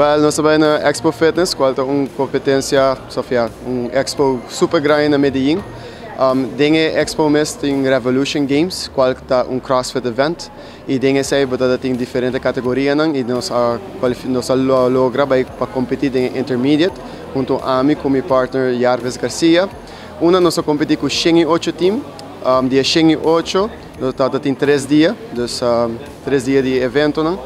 Well, nos a bay na Expo Fitness, cual ta un competencia, Sofia, un expo super grandi na Medellin. Den e expo mes tin Revolution Games, cual ta un CrossFit event. Y den esey bo ta tin diferente categoria nan y nos a logra bay pa competi den intermediate, hunto ami cu mi partner Jarvis Garcia. Unda nos a competi cu 108 team, dia 108, nos ta tin 3 dia, dus 3 dia di evento nan,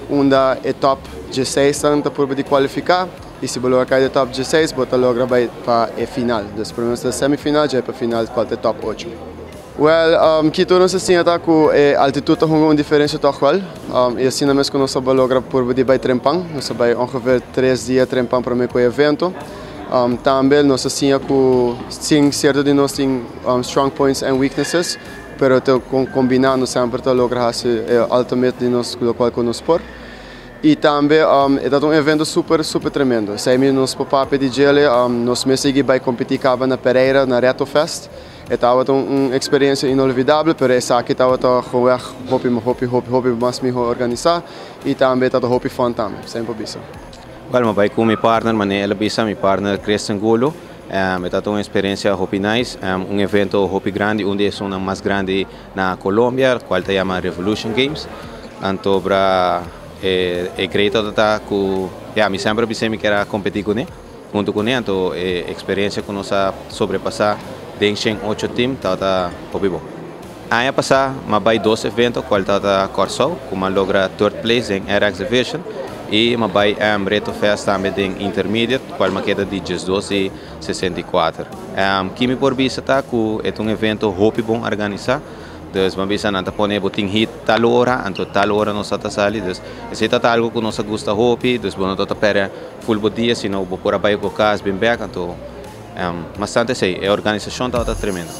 unda e top 16 ta por di cualifica y si bo logra cay den top 16, bo ta logra bay pa e final. Dus prome e semifinal, ya pa final, cual ta top 8. Well, kico nos a siña ta cu e altitud ta un diferencia toch wel. Y asina mes cu nos a logra por di bay trempan, nos a bay ongeveer 3 dia trempan pa cu e evento. Tambe nos a siña cu sin cierto di nos tin strong points and weaknesses, pero te combinando semper ta logra haci ultimate di nos locual cu nos por. Y tambe e un evento super, super tremendo. Esey nos papia di dje, nos mes a bay competi caba na Pereira, na Reto Fest. E tabata un experiencia inolvidabel, pero esaki tabata gewoon hopi, hopi, hopi, hopi mas miho organisa y tambe tabata hopi fun tambe, semper bisa. Well, m'a bay cu mi partner, manera el a bisa, mi partner Christian Gulo. E un experiencia hopi nice, un evento hopi grandi, un di e mas grandi na Colombia, cual ta yama Revolution Games. Anto, bra, e great ta cu, ja, mi semper bisa mi kier competi cu ne, hunto cu ne, anto e experiencia cu nos a sobrepasa den 8 team, ta hopi bon. Aña pasa, m'a bay dos evento, cual ta Corsou, cu m'a logra third place den RX Division, y m'a bay Reto Fest tambe den Intermediate, cual m'a keda di 12 y 64. Kico mi por bisa ta cu e un evento hopi bon organisa. Dus m'a bisa nan ta pone bo tin hit tal ora, anto tal ora nos ta sali. Dus esey ta algo cu nos gusta hopi, dus bo no ta perde full bo dia, sino bo por bay cu cas bin back, anto bastante esey, e organisacion ta tremendo.